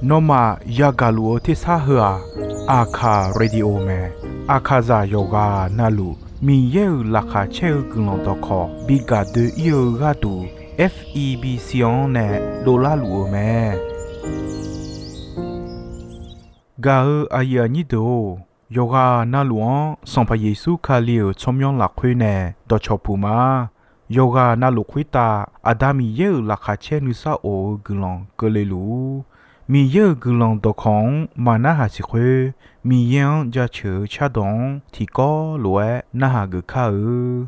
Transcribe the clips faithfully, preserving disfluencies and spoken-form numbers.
Nawmaf yagaq luf-eu tersar heu-aq, Aqkaq Radio mae. Aqkaqzaq yawqghaq navluf Miqyaer-euq laqkhaq caer-eu guiqlanq dawqkawq bi gaq doe-ir-eu gharduq, F E B C-anr nae dovlar luf-eu mae. Gaq-eu aqyuif aqnyir deuq-or, yawqghaq navluf-anr Sanqpaq Yeqsur Kali-euq tsawrmyanr lafkhoer nae dawqcawq puq ma. Yawqghaq navluf khoertav Aqda Miqyaer-euq laqkhaq caer nuisar of-eu guiqlanq keuvle luf-ur. Miqyaer-euq guiqlanq dawqkawq-anr maqnarhaq siq khoer, Miqyaer-anr jaceuq-eu cardawq-anr tiqkawv lof-aer narhaq geuf kar-eu.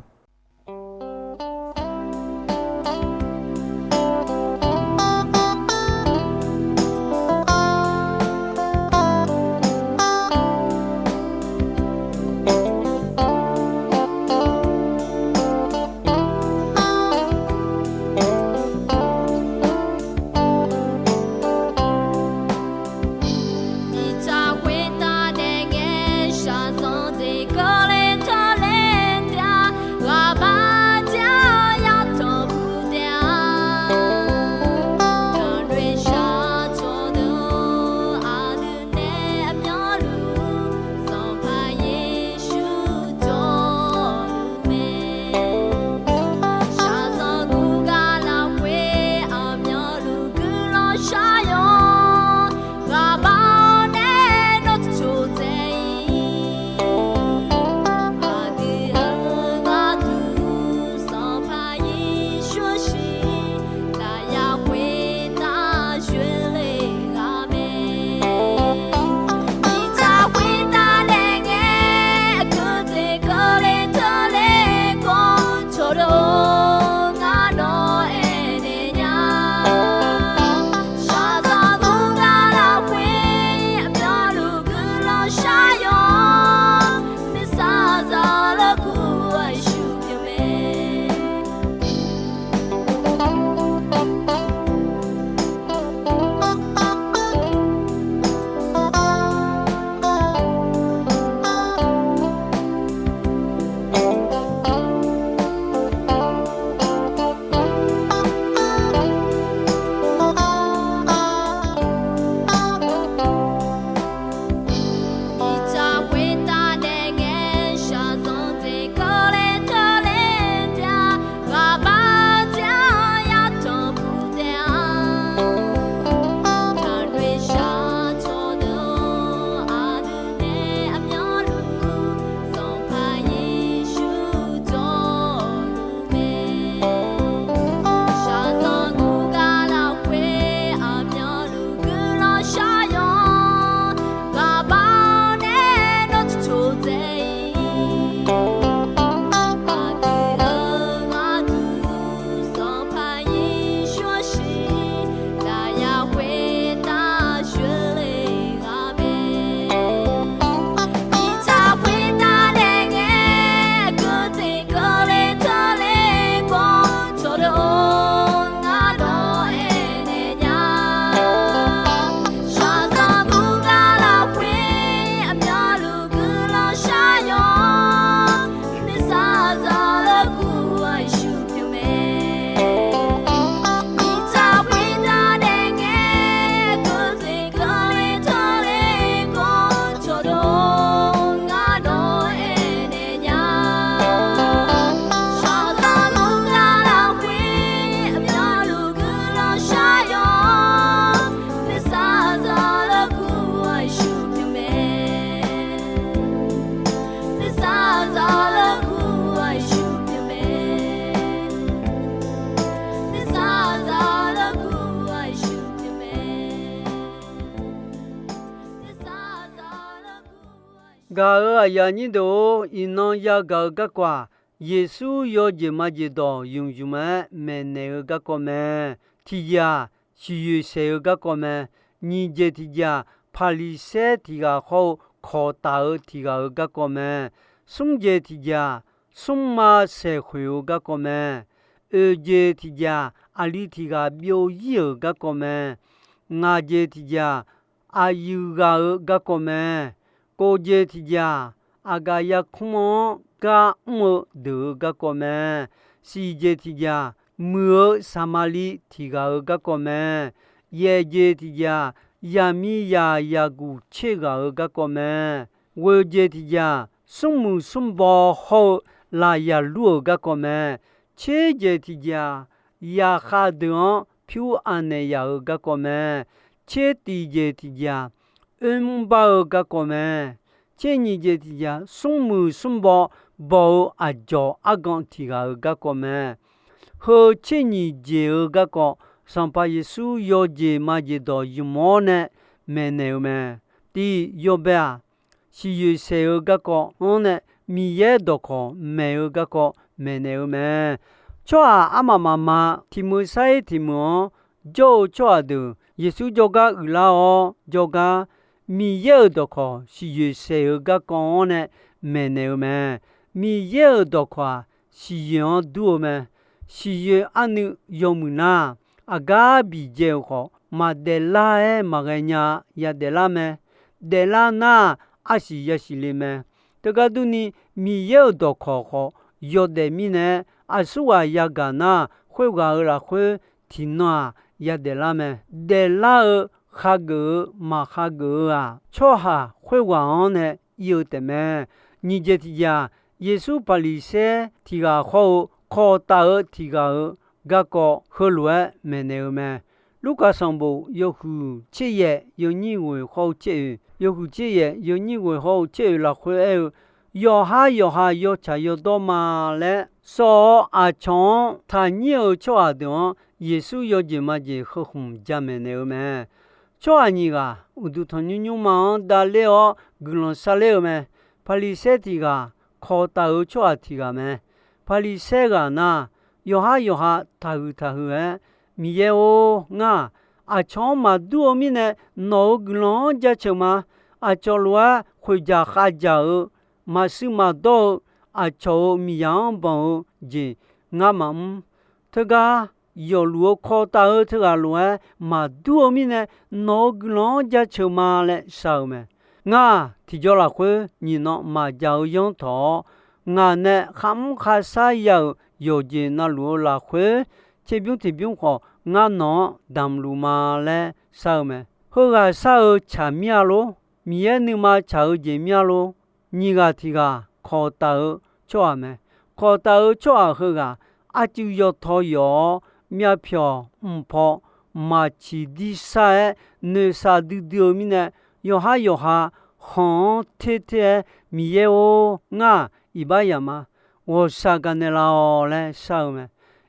Gaq-euq aqyuif aqnyir deuq-or, iqnan yagaq-eu garkawv-aq, Yeqsur yawjeq majeq dawq ymq ymq-aer maeqnaeq-eu garkawv mae. Tiqjeq-aq, siqyoeq saeq-eu garkawv mae. Nyiq jeq tiqjeq-aq, Paqliqsaer tiq ghaq hawr-eu kawq taf-eu tiq ghaq-euq garkawv mae. Smr jeq tiqjeq-aq, smrma saeqkhoeq-eu garkawv mae. Oeq jeq tiqjeq-aq, aqli tiq ghaq byov ir-euq garkawv mae. Ngaq jeq tiqjeq-aq, aqyuif ghaq-euq garkawv mae. Kov jeq tiqjeq-aq, aqgaf yarkmr-anr gar mr-eu deuq-euq garkawv mae. Siq jeq tiqjeq-aq, muiq-eu Saqmaqliv tiq ghaq-euq garkawv mae. Yaeq jeq tiqjeq-aq, yaqmiqzaq yaqguq tser ghaq-eu garkawv mae. Ghoeq jeq tiqjeq-aq, smrmuiq smrbaw hawr-eu lafyaq lur-euq garkawv mae. Tser jeq tiqjeq-aq, yaqkhav deuq-anr pyur anaeq yaf-eu garkawv mae. Tser tiq jeq tiqjeq-aq, oermr bar-eu garkawv mae. Tser nyiq jeq tiqjeq-aq, smrmuiq smrbaw baw-eu aqdzawq argan tiq ghaq-euq garkawv mae. Heu tser nyiq jeq-eu garkawv, Sanqpaq Yeqsur yawjeq majeq dawq ymq-awr nae maeqnaeq-eu mae. Tiq yawbae-aq, siqyoeq saeq-eu garkawv-anr nae Miqyaer dawqkawq maeq-eu garkawv maeqnaeq-eu mae. Tsawrhaq armaf mafma tiq meuq sar-ir tiq meuq-anr jawr-eu tsawrhaq deuq Yeqsur jawrgar uiqlar-awr jawrgar, Miqyaer-euq dawqkawq siqyoeq saeq-eu garkawv-anr nae maeqnaeq-eu mae. Miqyaer-euq dawqkawq-aq, siqyoeq-anr dur-eu mae. Siqyoeq arnuiv yawmuiq nar, aqgar biqdzae-euq khawf, maqdaef lar-aer maqghae nya-a, yadaef lar mae. Daeflar nar, arsiq yasiq le mae. Teugar durni, Miqyaer-euq dawqkawq khawf yawdaef mirnae, aqsurghaq yagaq nar, khoerghaq-euq lafkhoer tiqnan-aq yadaef lar mae. Daeflar-eu khageuf-eu maqkhageuf-eu-aq, tsawrhaq khoerghaq-anr nae ir-eu taefmae. Nyiq jeq tiqjeq-aq, Yeqsur Paqliqsaer tiq ghaq hawr-eu kawqtaf-eu tiq ghaq-euq garkawv heulof-aer maeqnaeq-eu mae. Lurkaf sanqbof yawhuiq tser yaef yawnyir ghoeq hawr-eu tser oeq, yawhuiq tser yaef yawnyir ghoeq hawr-eu tser oeq lafkhoer aer-eu, yawqhar yawqha yawtsaq yawdawr ma laer sawr-awr, aqcawq-anr taqnyir-eu tsawrhaq deuq-anr Yeqsur yawjeq majeq heu khmq jamaeq naeq-eu mae. Tsawrhaq nyiq ghaq uqduq tanqnymr nymrma-anr davler-awr guiqlanq sarler-eu mae. Paqliqsaer tiq ghaq, kawqtaf-eu tsawrhaq tiq ghaq mae. Paqliqsaer ghaq nar, yawqhar yawqha taqhuiq taqhuiq-aer, Miqyaer-or, ngar-aq, aqcawq-anr maqdur-eu mirnae, nawq-euq guiqlanq-anr jaceuq ma. Aqcawq lof-aer khoeqdzaq khavdzaq-eu, maqsiq maqdawr-eu, aqcawq-euq miqzaq-anr banq-eu jeq ngar maqmr. Teugar yawfluf-eu kawqtaf-eu teughaq lof-aer maqdur-eu mirnae, nawq-euq guiqlanq-anr jaceuq ma laer shar-eu mae. Ngar-aq, tiqjaw lafkhoer nyiq nan maqdzaq-eu yanr tawq-awr, ngaq nae kharmr kharshar ya-euq yawqjeq navluf-eu lafkhoer, tserbymr tiqbymr khawf ngar nawq-anr damq luf ma laer shar-eu mae. Heughaq shar-eu tsaq mir-a lor. Miqyaer nuima tsaq-eu jeq mir-a lor. Nyiq ghaq tiq ghaq kawqtaf-eu tsawrhaq mae. Kawqtaf-eu tsawrhaq heughaq arcuiv yawtaw yawf-awr, myavpyawq mqpaw maqciq dirsar-aer noeqshaq duidui-eu mirnae, yawqhar yawqha khanq-anr ter ter-aer, Miqyaer-or, ngar-aq, iqbax yamq ma. Ghawqshaq gaqnaeq laf-awq laer shar-eu mae.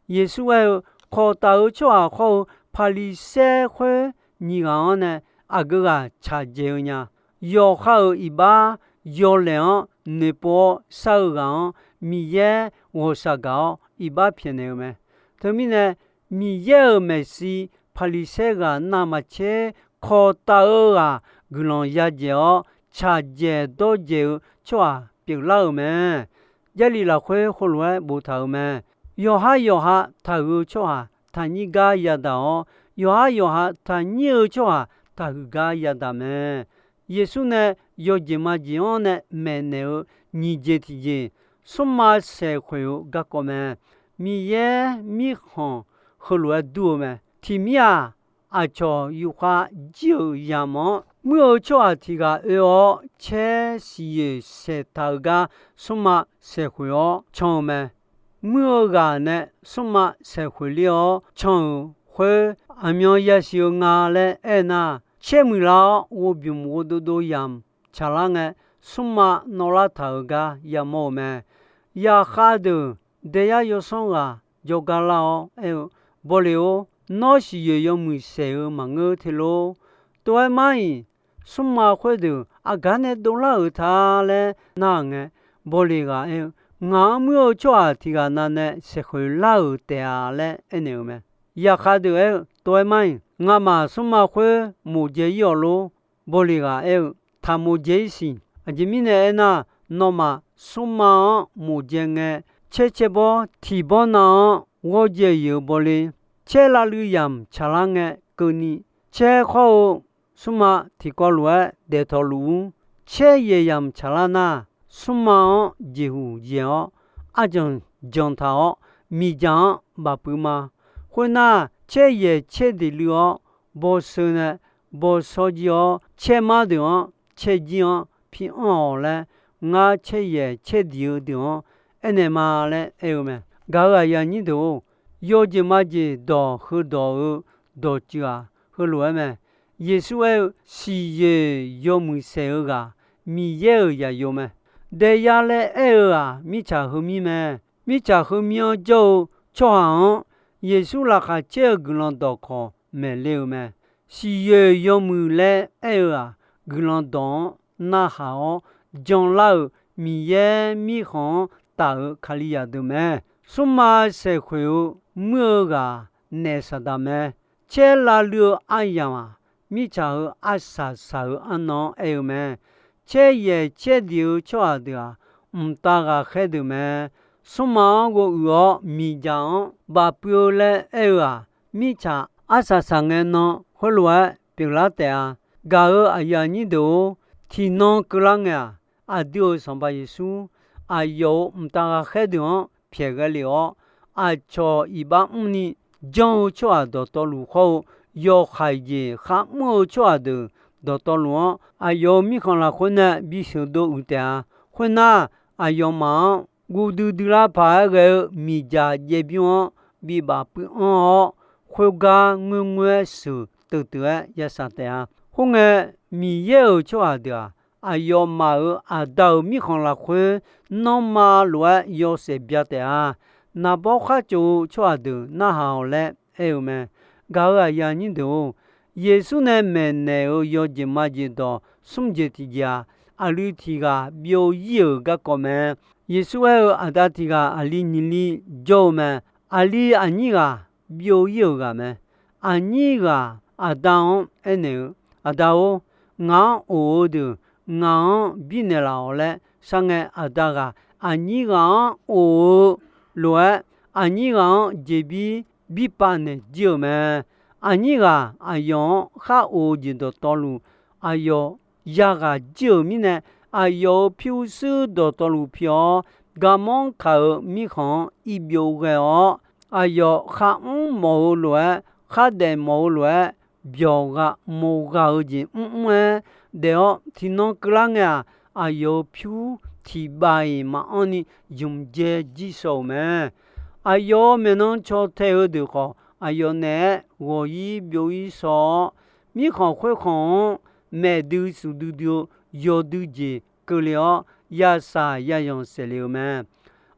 Yeqsur aer-eu, kawqtaf-eu tsawrhaq hawr-eu Paqliqsaer khoer nyiq ghaq-anr nae aqgeu ghaq tsaq dzaeq-eu nya. Yawqha-euq iqbax yawlaeq-anr noeqpov-awr shar-eu ghaq-anr, Miqyaer ghawqshaq gaq-awr iqbax pyaeqnaeq-eu mae. Teumirnae, Miqyaer-euq maeqshi Paqliqsaer ghaq navmaqtser kawqtaf-eu ghaq guiqlanq yadzaeq-awr, tsaq dzaeq dawr dzaeq-eu tsawrhaq pyeuflar-euq mae. Jarlif lafkhoer heulof-aer boftaq-euq mae. Yawqhar yawqha taqhuiq-eu tsawrhaq taqnyir gar yadaq-awr, yawqhar yawqha taqnyir-eu tsawrhaq taqhuiq gar yadaq mae. Yeqsur nae yawjeq majeq-anr nae maeqnaeq-eu nyiq jeq tiqjeq, smrma saeqkhoeq-eu garkawv mae. Miqyaer mirkhanq heulof-aer dur-eu mae. Tiq mir-aq, aqcawq yufkhav jir-euq yamq-anr muir-eu tsawrhaq tiq ghaq oe-awr, caer siqyoeq saeqtaq-eu gar smrma saeqkhoeq-awr can-eu mae. Muir-eu ghaq nae smrma saeqkhoeq ler-awr can-euq khoer, aqmyan yasiq-eu nga laer aernar, caer muiqlar-awr ghovbymq ghovdov dov yamq tsaqlar ngae, smrma nawvlar taq-euq gar yamawr-eu mae. Yaqkhav deuq daeyar yawsanr ghaq jawrgar lar-awr aer-eu, Bawleq-or, nawr siqyoeq yawmuiq saeq-eu maqngeur te lor. Tov-aer mar-iq, smrma khoerdeuq aqgar nae dovlar-euq ta laer nar-euq ngae, Bawleq ghaq aer-eu, Ngaq-anr muir-eu tsawrhaq tiq ghaq navnae saeqkhoeq lar-euq taef-a laer aernaeq-eu mae. Yaqkhav deuq aer-eu, Tov-aer mar-iq, ngamaf smrma khoer moqdzae ir-awq lor. Bawleq ghaq aer-eu, Taq moqdzae ir siq. Aqjeq mirnae aernar, nawmaf smrma-anr moqdzae ngae, caer caer bawr tiq bawr nav-anr ghawrdzae iq-euq bawle, caer lavluiv yamq tsaqlar ngae keuvni, caer khawr-eu smrma tiqkawv lof-aer daeftawq luf-ur. Caer yaeq yamq tsaqlar nar, smrma-anr jeqhuq yaeq-awr, arjanq janq taq-awr, miqdzaq-anr bafpuiv ma. Khoernar, caer yaeq caer deq luiv-awr, bawseu nae bawshawr jir-awr, caermar deuq-anr caerjir-anr piranr-awq laer, ngar caeryaeq caerdiq-eu deuq-anr aernaeq ma laer aer-eu mae. Gaq-euq aqyuif aqnyir deuq-or, yawjeq majeq dawq heudawq-eu dawqtsuif-aq, heulof-aer mae. Yeqsur aer-eu, siqyoeq yawmuiq saeq-eu ghaq, Miqyaer-euq zaqyo mae. Daeyar laer aer-eu-aq, mirtsaq heumir mae. Mirtsaq heumir-anr jawr-eu tsawrhaq-anr, Yeqsur laqkhaq caer-eu guiqlanq dawqkawq maeqle-euq mae. Siqyoeq yawmuiq laer aer-eu-aq, guiqlanq dawq-anr narhaq-awr janlar-euq Miqyaer mirkhanq-anr taf-euq Kalizaq deuq mae. Smrma saeqkhoeq-eu muir-eu ghaq naef Saqdaq mae. Caer lavluiv-eu aryamq-aq, mirtsaq heu arsaq saq-eu arnan-anr aer-eu mae. Caer yaeq caer diq-eu tsawrhaq deuq-aq, mqtav ghaqkhaer deuq mae. Smrma-anr ghovuiq-awr miqdzaq-anr bafpuiv-eu laer aer-eu-aq, mirtsaq arsaq saq ngae nan khoerlof-aer pyeuflar taef-a. Gaq-euq aqyuif aqnyir deuq-or, tiqnan keuvlar ngae-aq, aqdui-euq Sanqpaq Yeqsur aqyawf-euq mqtav ghaqkhaer deuq-anr pyaeqghae lef-awr, aqcawq iqbax mrni janr-eu tsawrhaq dawqtawvluf khawr-eu, yawhaiq jeq kharmr-eu tsawrhaq deuq dawqtawvluf-anr aqyawf-euq mirkhanq lafkhoer nae bisheuq dov uiq taef-a. Khoernar, aqyawfmaf-anr guv duidui lar paq-aer ghae-eu miqdzaq jaev bymr-anr bibaf puiv anr-awr, khoergar ngoerngoer-aer sheuq teuteuf-aer yashaq taef-a. Khoerngae, Miqyaer-euq tsawrhaq deuq-aq, aqyawfmaf-euq Aqda-euq mirkhanq lafkhoer nanrma lof-aer yawshaef bya taef-a. Naqbawr khar tsof-eu tsawrhaq deuq narhaq-awq laer aer-eu mae. Gaq-euq aqyuif aqnyir deuq-or, Yeqsur nae maeqnaeq-euq yawjeq majeq dawq smr jeq tiqjeq-aq, aqli tiq ghaq byov ir-euq garkawv mae. Yeqsur aer-eu, aqda tiq ghaq aqli nyiq li jawr-eu mae. Aqli aqnyir ghaq byov ir-euq ghaq mae. Aqnyir ghaq aqda-anr aernaeq-eu, Aqda-or, ngaq-anr of-eu deuq ngaq-anr birnaeq laf-awq laer sharngae, aqda ghaq aqnyir ghaq-anr of-eu lof-aer, aqnyir ghaq-anr jeqbir birpav naeq jir-euq mae. Aqnyir ghaq aqyawf-anr khar of-eu jeq dawqtawvluf, aqyawf yaghaq jir-euq mirnae, aqyawf-euq pyurshuir dawqtawvluf pi-awr, garmanr kaq-euq mirkhanq-anr irbyov ghae-awr, aqyawf kharmr mawf-eu lof-aer, khardaef mawf-eu lof-aer, byawq ghaq mawq ghaq-eu jeq mrmr-aer daef-awr, tiqnan keuvlar ngae-aq, aqyawf-euq pyur tiqbav-iq maqanr ni zmq dzae jir shaw-euq mae. Aqyawf-euq maeqnan caw tae-eu deuq khawf, aqyawf naeq-aer ghawq-ir byov-ir shaw-awr, mirkhanq khoerkhanq-anr maeqdui shuf duidui-eu yawdui jeq keuvle-awr, yashaq yazanq saeqle-eu mae.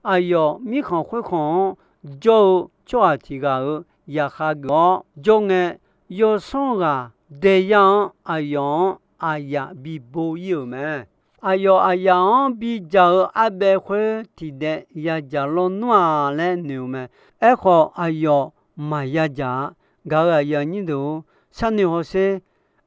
Aqyawf mirkhanq khoerkhanq-anr jawr-eu tsawrhaq tiq ghaq-euq zaqkhav geuf-awr jawr ngae, yawsanr ghaq daeyar-anr aqyawf-anr aqyaf bibo ir-euq mae. Aqyawf aqyaf-anr bidzaq-eu arbaev khoer tiqdaev yadzaq lawnmr-a laer noeq-eu mae. Aerkhawf, aqyawf maqya dzaq-a. Gaq-euq aqyuif aqnyir deuq-or, sharnoeq hawsher.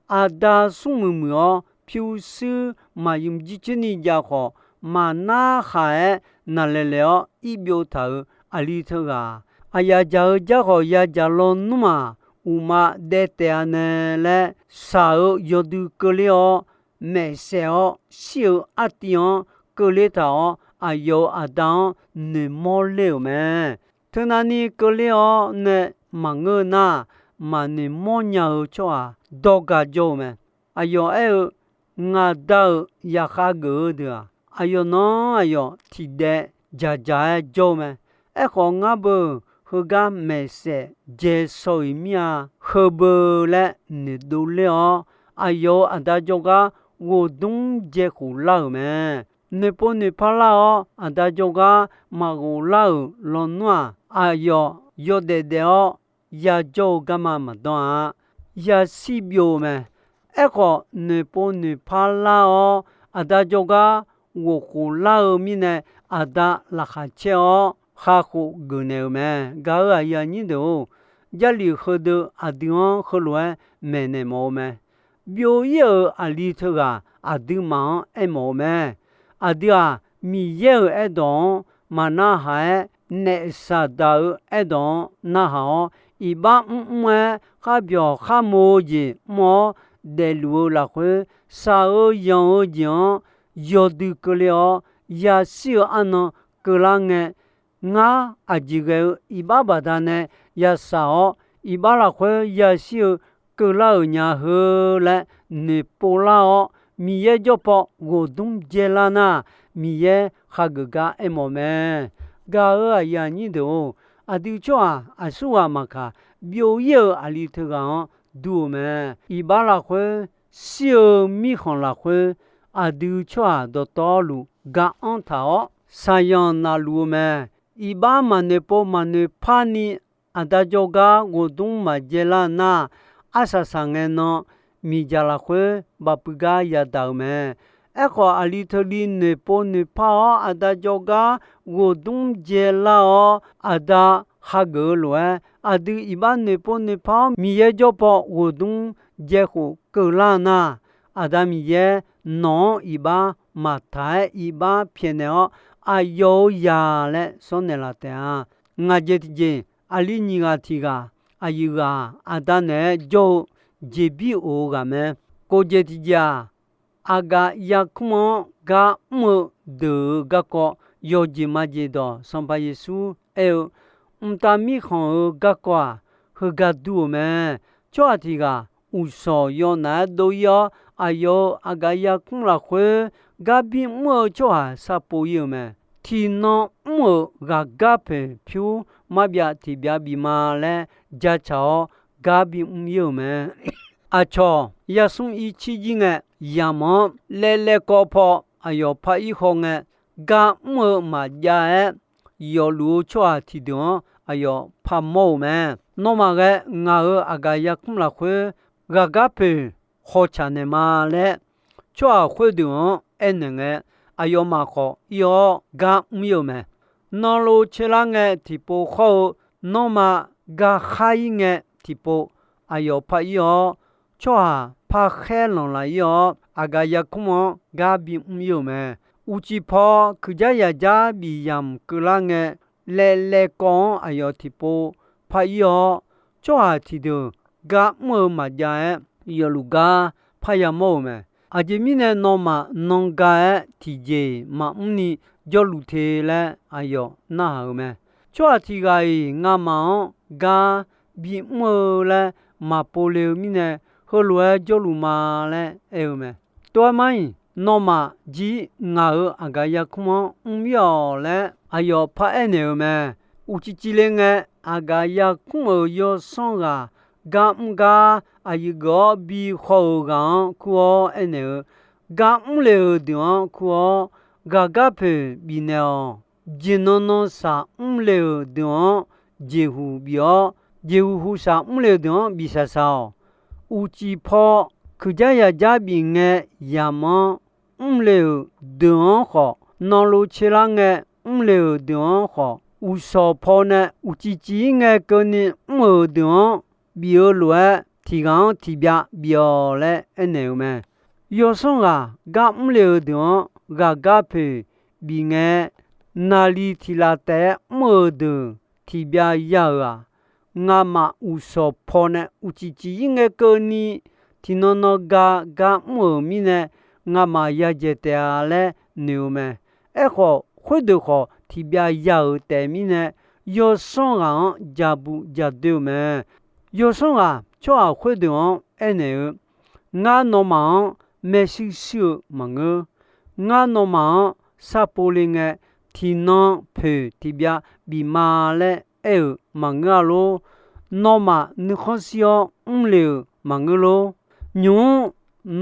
Aqda smrmuiq muiq-awr, pyurshuir maqymr jircoer ni jav khawf, maqnar haq-aer naqlaeq laeq-awr irbyov taq-euq aqli teughaq-aq, aqyaf dzaq-eu jar khawf yadzaq lawnmr-aq, uqma daev taef-a nae laer shaq-eu yawdui keuvler-awr, maeqsaef-awr shir-eu artiv-anr keuvler taq-awr, aqyawf-euq aqda-anr noeqmawr ler-euq mae. Teunavni keuvler-awr nae maqngeur nar, maqnoeq mawrnya-eu tsawrhaq dawrga jawr-eu mae. Aqyawf aer-eu, Ngaq Da-euq zaqkhav geuf-eu deuq-aq, aqyawf nan aqyawf tiqdaev dzaqdzaq-aer jawr-eu mae. Aerkhawf, ngar beu heugar maeqsaef dzae shaw-iq mir-a. Heubeu laer noeqdov ler-awr, aqyawf-euq aqda jawrgar ghof dmr dzae khof lar-euq mae. Noeqpov noeqpar lar-awr, aqda jawrgar maqghof lar-euq lawnmr-aq, aqyawf yawdaef daef-awr yajawr-eu garma maqdan-a. Yashir byov-eu mae. Aerkhawf, noeqpov noeqpar lar-awr, aqda jawrgar ghof khof lar-eu mirnae, aqda laqkhaq caer-awr kakhof geufnaeq-euq mae. Gaq-euq aqyuif aqnyir deuq-or, Jarlif heudeuq aqdui-anr heulof-aer maeqnaeq mawf-eu mae. Byov-ir-euq aqli teughaq aqduimaf-anr aermawf-eu mae. Aqdui-aq, Miqyaer-euq aerdawq-anr maqnar haq-aer, naef Saqdaq-euq aerdawq-anr narhaq-awr, iqbax mrmr-aer kharbyawq kharmo-eu jeq mr-awr daefluf-eu lafkhoer, shaq-eu yanq-eu jeq-anr yawdui keuvle-awr yashir-eu arnan keuvlar ngae, ngar aqjeq ghae-eu iqbax baqdanae yashaq-awr, iqbax lafkhoer yashir-eu keuvlar-euq nya heu laer noeqpov lar-awr, Miqyaer jawr paw ghofdmr dzaelar nar, Miqyaer khageuf gar aermawf mae. Gaq-euq aqyuif aqnyir deuq-or, aqdui tsawrhaq aqsurghaq maqkaq, byov-ir-euq aqli teughaq-anr dur-eu mae. Iqbax lafkhoer, shir-eu mirkhanq lafkhoer, aqdui tsawrhaq dawqtawvluf ga-anr taq-awr, shaqyanq navluf-eu mae. Iqbax maqnoeq pov maqnoeq parni, aqda jawrgar ghofdmr maqdzae lar nar, arsaq saqngae nan miqdzaq lafkhoer bafpuiv gar yadaq-euq mae. Aerkhawf, aqli teuli noeqpov noeqpar-awr aqda jawrgar ghofdmr dzaelar-awr, aqda hageuf-eu lof-aer, aqdui iqbax noeqpov noeqpar-awr Miqyaer jawr paw ghofdmr dzae khof keuvlar nar, Aqda Miqyaer nawq-anr iqbax maqtaq-aer iqbax pyaeqnaeq-awr, aqyawf-euq zaq laer sawr naeqlaf taef-a. Ngaq jeq tiqjeq, aqli nyiq ghaq tiq ghaq, aqyuif ghaq aqda naeq-aer jawr-eu jeqbir of-eu ghaq mae. Kof jeq tiqjeq-aq, aqgaf yarkmr-anr gar mr-eu deuq-euq garkawv yawjeq majeq dawq Sanqpaq Yeqsur aer-eu, mqtav mirkhanq-euq garkawv-aq, heugar dur-eu mae. Tsawrhaq tiq ghaq uqshawq yawnaf-aer dov-ir-awr, aqyawf-euq aqgaf yarkmr lafkhoer gar bimr-eu tsawrhaq sharpov-ir-euq mae. Tiqnan mr-euq ghaqgar poeq pyur marbyav tiqbyav bif ma laer jacaq-awr gar bimr-ir-euq mae. Aqcawq yasmr ircir jir ngae, yamq-anr laev laev kawv paw aqyawf par-ir haw ngae, gar mr-eu maqjav-aer yawfluf-eu tsawrhaq tiqdeuq-anr aqyawf parmawr-euq mae. Nawmaf ghae ngaq-euq aqgaf yarkmr lafkhoer ghaqgar poeq hawtsaq naeq ma laer, tsawrhaq khoerdeuq-anr aernaeq ngae, aqyawfmaf khawf ir-awr gar mr-ir-euq mae. Nanlov caerlar ngae tiqpov hawr-eu, nanrma garkhar-ir ngae tiqpov, aqyawf par-ir-awr, tsawrhaq par khaer lanqlaf-ir-awr, aqgaf yarkmr-anr gar bimr-ir-euq mae. Uqcif paw kuiqjar yaqjar bif yamq keuvlar ngae, laev laev kawv-anr aqyawf tiqpov par-ir-awr, tsawrhaq tiqdeuq gar mr-eu maqjav-aer yawfluf gar parya mawr-euq mae. Aqjeq mirnae nawmaf nanr ga-aer tiqjeq maqmr ni jawrluf te laer aqyawf narhaq-euq mae. Tsawrhaq tiq ghaq-iq ngamaf-anr gar bimr-eu laer maqpov le-eu mirnae, heulof-aer jawrluf ma laer aer-eu mae. Tov-aer mar-iq, nawmaf jir ngaq-euq aqgaf yarkmr-anr mr-ir-awq laer aqyawf paraer naeq-euq mae. Uqcif cifle ngae, aqgaf yarkmr-euq yawsanr ghaq gar mr gar aqyuif geuf-awr bi haw-euq ghaq-anr kur-awr aernaeq-eu, gar mr le-euq deuq-anr kur-awr, ghaqgar poeq bifnaeq-awq. Jeqnan nan shaq mr le-euq deuq-anr jeqhuq bif-awr, jeqhuq huq shaq mr le-euq deuq-anr bif shaq shaq-awq. Uqcif paw kuiqjar yaqjar bif ngae yamq-anr mr le-euq deuq-anr khawf, nanlov caerlar ngae mr le-euq deuq-anr khawf, uqshawq paw nae uqcif cif-ir ngae keuvni mr-euq deuq-anr bif-eu lof-aer, tiq ghaq-anr tiq byav bif-awq laer aernaeq-euq mae. Yawsanr ghaq gar mr le-euq deuq-anr ghaqgar poeq bif ngae, naqli tiq laf taef-aer mr-euq deuq tiq byav ya-euq-aq, ngamaf uqshawq paw nae uqcif cif-ir ngae keuvni, tiqnan nan ga gar mr-euq mirnae, ngamaf yadzaeq taef-a laer noeq-eu mae. Aerkhawf, khoerdeuq khawf tiq byav ya-euq taef mirnae, yawsanr ghaq-anr ja bu ja doe-eu mae. Yawsanr ghaq tsawrhaq khoerdeuq-anr aernaeq-eu, ngar nawmaf-anr maershuir shuir-eu maqngeur. Ngar nawmaf-anr sharpov le ngae, tiqnan poeq tiq byav bif ma laer aer-euq maqngeur-a lor. Nawmaf nuikhanr shir-awr mr le-euq maqngeur lor. Nymq-mr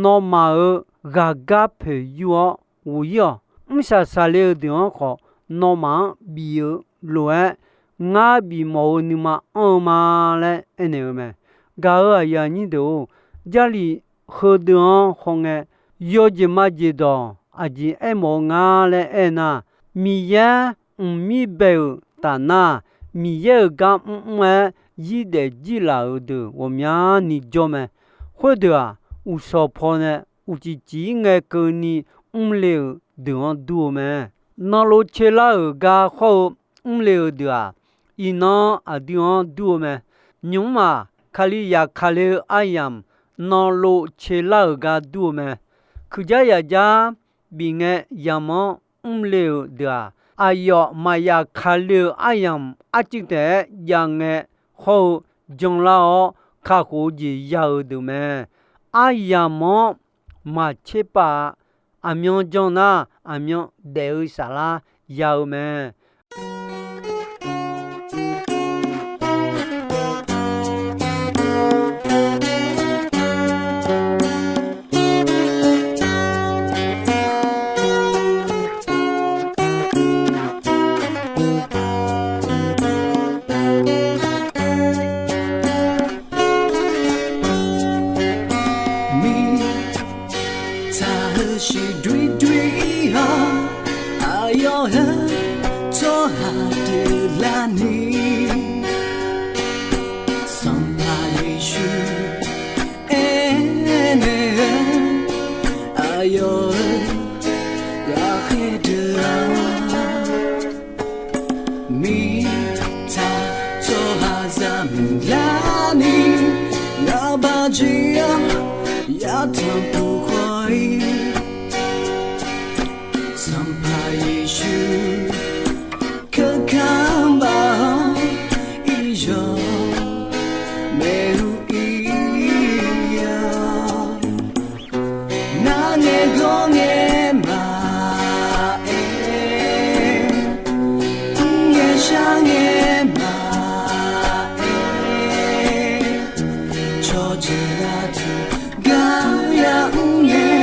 nawmaf-euq ghaqgar poeq yur-awr ghof-ir-awq. Mr shaq shaq le-eu deuq-anr khawf, nawmaf-anr bif-eu lof-aer, ngar bifmawf-eu nuima anr-eu ma laer aernaeq-eu mae. Gaq-euq aqyuif aqnyir deuq-or, Jarlif heudeuq-anr hawngae, yawjeq majeq dawq aqjeq aermawf-eu nga laer aernar, Miqyaer mqmir bae-euq taf nar, Miqyaer-euq gar mrmr-aer zirdaef jirlaf-euq deuq ghawqmyani jawr mae. Khoerdeuq-aq, uqshawq pawnae uqcif cif-ir ngae keuvni mrle-euq deuq-anr dur-eu mae. Nanlov caelar-euq gar hawr-eu mrle-euq deuq-aq, iqnan aqdui-anr dur-eu mae. Nymq-mr-aq, Kalizaq kale-eu aryamq nanlov caelar-euq gar dur-eu mae. Kuiqjar yaqjar bif ngae yamq-anr mrle-euq deuq-aq, aqyawf maqyaf kale-eu aryamq arcuiv taef-aer jav ngae hawr-eu janlar-awr, kakhof-eu jeq ya-eu deuq mae. Aryamq-anr maqtser pav-a. Aqmyan jan nar, aqmyan daef-eu saflar ya-eu mae. Mirtsaq heu shiq doer doer-ir-awr, aqyawf heu tsawrhaq deuq larni, Sanqpaq Yeqsur aernaeq-eu, aqyawf-euq ghaqkhaer deuq-aq, mirtsaq tsawrhaqzaq meuqlarni, ghaqbaq jeq-anr yatanq puq khawf-ir, Sanqpaq Yeqsur keuvkaq baq-awr, iryawq maeq-eu ir-awr, nar ngae gawr ngae maqaer, mr ngae shar ngae maqaer, tsawrjeuq aqdui gar yamr ngae,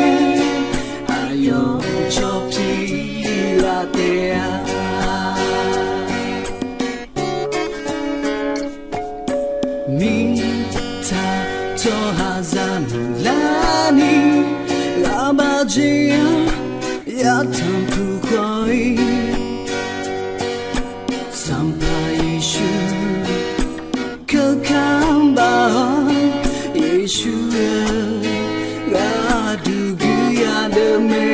aqyawf cawq pyeuf laf taef-a. Mirtsaq tsawrhaqzaq meuqlarni, ghaqbaq jeq-anr yatanq puq khawf-ir, Sanqpaq Yeqsur keuvkaq baq-awr, Yeqsur-eu gharduq guiqya deuq mae.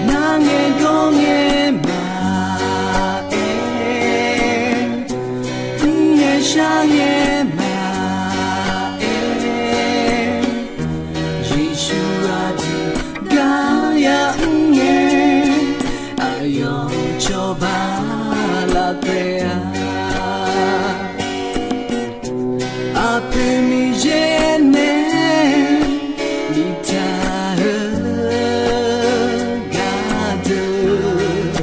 Nar ngae gawr ngae maqaer, mr ngae shar ngae maqaer, Yeqsur aqdui gar yamr ngae, aqyawf cawba laf taef-a. Aqpoeq Miqyaer nae biftaq-eu gardeuq,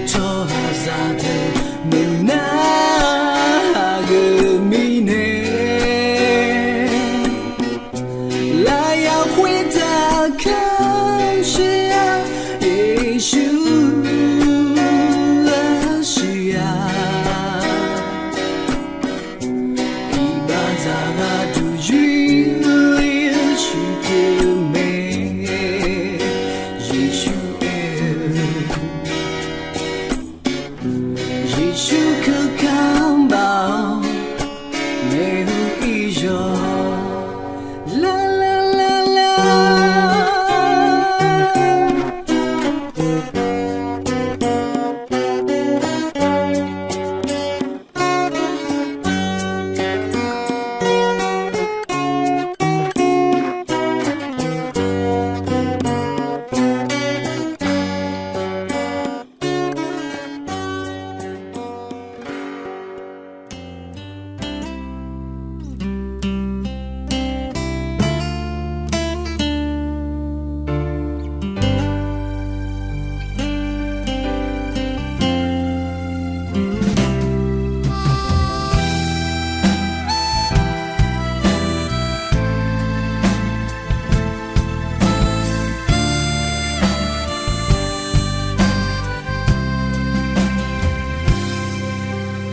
tsawrhaqzaq deuq meuqnar aqgeu mirnae, lafyaq khoertaq kamq shir-a, Yeqsur arsiq-a. Iqbaxzaq gharduq yur-ir-eu shuif pyeuf mae. Yeqsur aer-eu, Yeqsur keuvkaq baq-awr, maeqhu iryawq lar lar lar lar.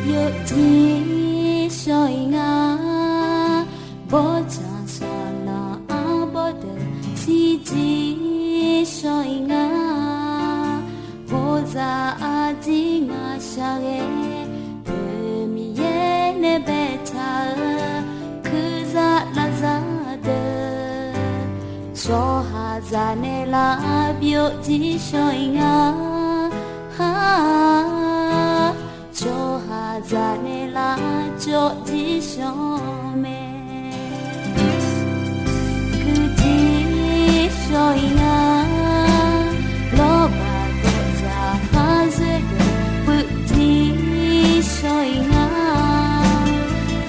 Yawqjeq shawr-iq nga, bawrjaq saqlaq arbawr deuq shirjeq shawr-iq nga. Hozaq arjir ngaq shaqghae, Miqyaer nae baetaq-eu kurzaq lavzaq deuq, tsawrhaq Zaqnaeq lar byovjir shawr-iq nga. Tsawrhaq zaqnaeq lar jawvjir shawr mae. Kuirjir shawr-iq nga. Lawrbaq gawqdzaq par zoerdeuq puivjir shawr-iq nga.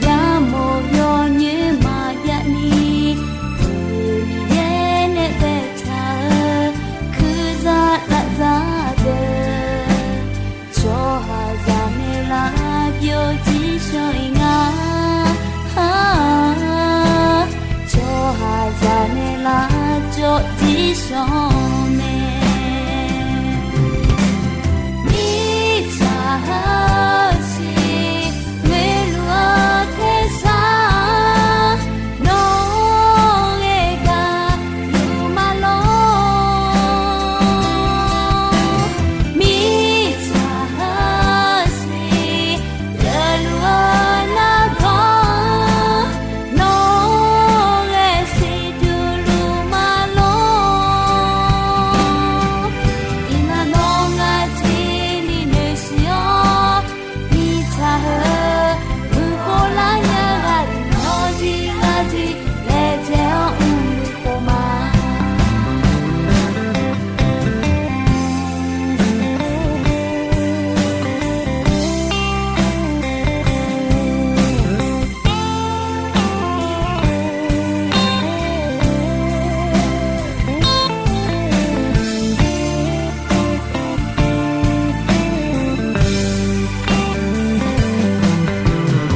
Yamawf yawnyoer maqjav ni, Miqyaer nae baetaq-eu kuirzaq lavzaq deuq, tsawrhaq zaqnaeq lar byovjir shawr-iq nga. Tsawrhaq zaqnaeq lar jawvjir shawr mae. Mirtsaq heusiq ngoeqluf-eu tersar, nawr ghae gaq luf ma lor. Mirtsaq heusiq geufluf-eu nargawr, nawr ghae siqduq luf ma lor. Iqnan nawr ngar jir ni noeqsiq-awr, mirtsaq heu muiqkhov lar nya gharduq, nawr jir ngar jir laejae-awr mrluf khof ma.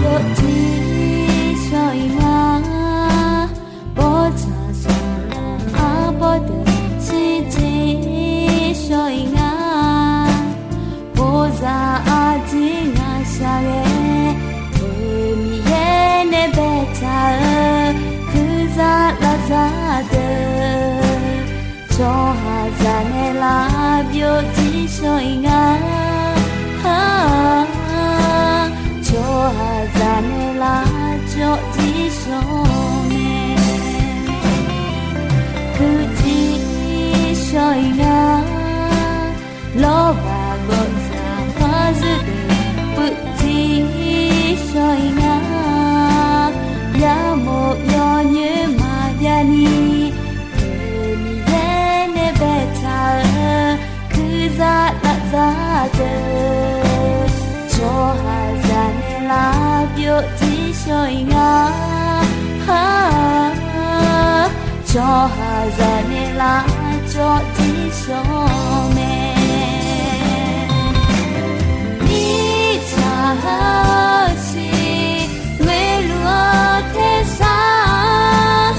Yawjir shawr-iq nga. Bawrtsaq saqlaq arbawr deuq shirjir shawr-iq nga. Bawrzaq arjir ngaq shaq ghae, Miqyaer nae baetaq-eu kuirzaq lavzaq deuq, tsawrhaq zaqnaeq lar byovjir shawr-iq nga. Tsawrhaq zaqnaeq lar jawvjir shawr mae. Kuirjir shawr-iq nga. Lawrbaq gawqdzaq par zoerdeuq puivjir shawr-iq nga. Yamawf yawnyoer maqjav ni, Miqyaer nae baetaq-eu kuirzaq lavzaq deuq, tsawrhaq zaqnaeq lar byovjir shawr-iq nga. Tsawrhaq zaqnaeq lar jawvjir shawr mae. Mirtsaq heusiq ngoeqluf-eu tersar,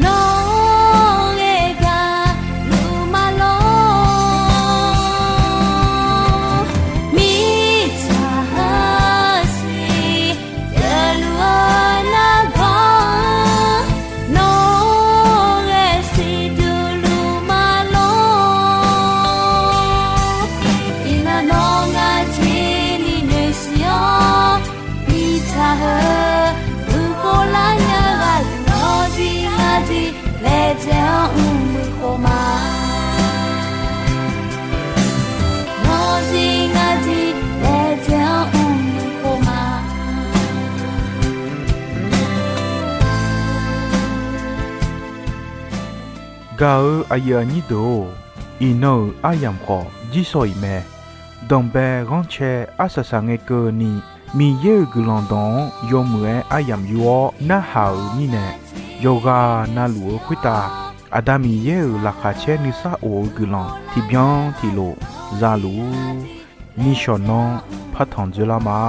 nawr ghae gaq luf ma lor. Mirtsaq heusiq geufluf-eu nargawr, nawr ghae siqduq luf ma lor. Iqnan nawr ngar jir ni noeqsiq-awr, mirtsaq heu muiqkhov lar nya gharduq, nawr jir ngar jir laejae-awr mrluf khof ma. Nawr jir ngar jir laejae-awr mrluf khof ma. Gaq-euq aqyuif aqnyir deuq-or, iqnan-euq aryamq khawf jir shawr-iq mae. Danqbae ghanrcae arsaq saqngae keuvni, Miqyaer-euq guiqlanq dawq-anr yawmuiq-aer aryamq yur-awr narhaq-euq mirnae, yawqghaq navluf-eu khoertav Aqda Miqyaer-euq laqkhaq caer nuisar of-eu guiqlanq tiqbyan tiqlof za luf-ur. Nishawq nanr partanq dzoerlar ma.